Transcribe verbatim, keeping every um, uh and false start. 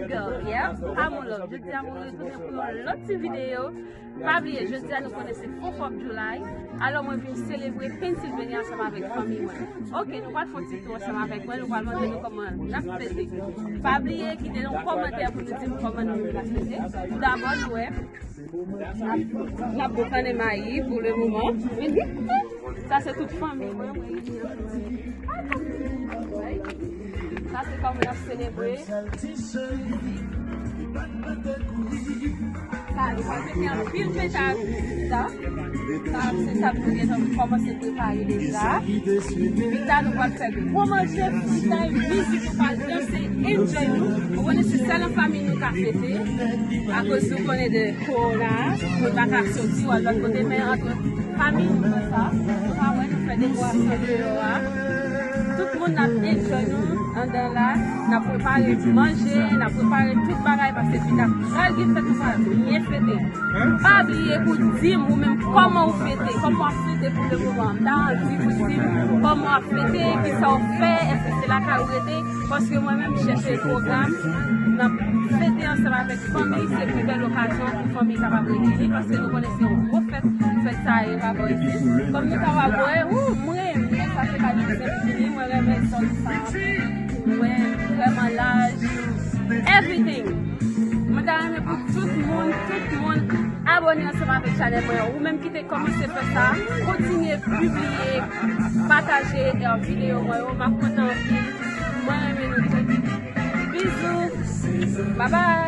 Girl, yeah, Amour Love. Jodi a mwen retounen pou yon lòt ti videyo. Pa bliye, jodi a nou konnen se four fourth of July. Alò mwen vin selebre Pennsylvania ansanm avèk fanmi mwen. Ok, nou pral fè yon ti tou ansanm avèk mwen, nou pral montre nou kòman n ap fete. Pa bliye kite yon kòmantè pou nou di m kòman nou ap fete. Tout dabò nou wè. N ap boukannen mayi pou le moman. Sa se tout fanmi mwen. Sa se kòman n ap selebre. Sa, nou pral mete anpil penta pita. Sa, se sa pou nou gentan kòmanse prepare deja. Pita, nou pral fè gwo manje, fritay, mizik, nou pral danse, enjoy nou. Ou konnen se sèl an fanmi nou ka fete. Akoz nou konnen de kowona, nou pa ka soti, w al lòt kote, men antre fanmi nou konsa. Ou ka wè, nou fè dekorasyon deyò a. Tout moun ap enjoy nou andan la. N ap prepare manje, n ap prepare tout bagay, paske pita pral gen fèt, nou pral byen fete. Pa bliye pou di m ou menm kòman ou fete, kòman w ap fete pou le moman. M ta anvi pou di m kòman w ap fete, kisa w fè, èske se lakay ou rete, paske mwen menm m chèche pwogram, n ap fete ansanm avèk fanmi, se pi bèl okazyon pou fanmi kapab reyini, paske nou konnen se yon gwo fèt, fèt sa e pa bò isit. Kòm nou kapab wè, wou, mwen renmen sa, se pa yon senp fini, mwen renmen zòn sa. Mwen vrèman laj, everything. Mwen ta renmen pou tout moun, tout moun abòne ansanm avèk chanèl mwen. Ou menm ki te kòmanse fè sa, kontinye pibliye, pataje e videyo mwen yo. M ap kontan anpil. Mwen renmen nou tout. Bizou. Bye bye.